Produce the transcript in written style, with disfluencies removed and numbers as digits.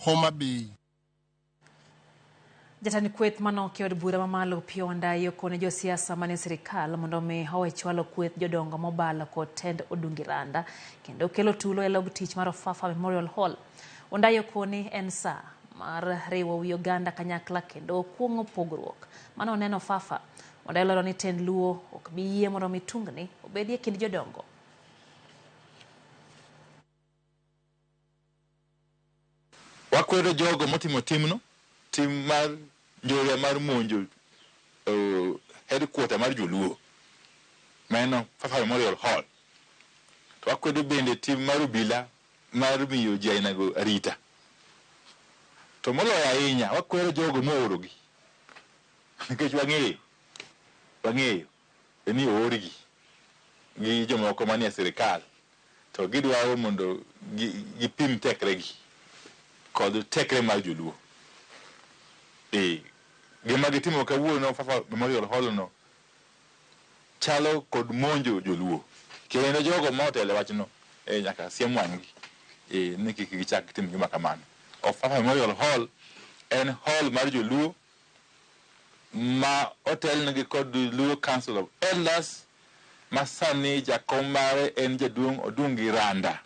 Homa Bay. Jatend kweth manoki od bura mamalo Opiyo Wandayi okone josiasa manie sirikal mondo omi owe chwalo kweth jodongo mobalo kod tend Odungi Randa kendo kelo tulo e log tich mar Ofafa Memorial Hall. Wandayi okoni en saa mar riwo wi oganda kanyakla kendo kuong'o pogruok mane oneno Ofafa. Wandayi olero ni tend Luo ok bi yie mondo mi tungni obedie e kind jodongo. Wakwedo jogo motimo timno, tim mar njore mar monjo headquarter mar joluo ma en Ofafa Memorial Hall. To wakwedo bende tim mar obila mar miyo ji ainago arita. To moloyo ahinya, wakwero jogo moorogi nikech wang'eyo, wang'eyo ni oorgi gi jomoko manie sirikal to gidwaro mondo gipim tekregi kod tekre mar joluo. Ee, gima gitimo kawuono Ofafa Memorial Hall no chalo kod monjo joluo. Kendo jogo ma otelo e wachno e nyaka siem wang'gi e, ni kik gichak gitim gima kamano. Ofafa Memorial Hall en hall mar joluo ma otelnegi kod Luo Council of Elders ma sani jakom mare en jaduong' Odungi Randa.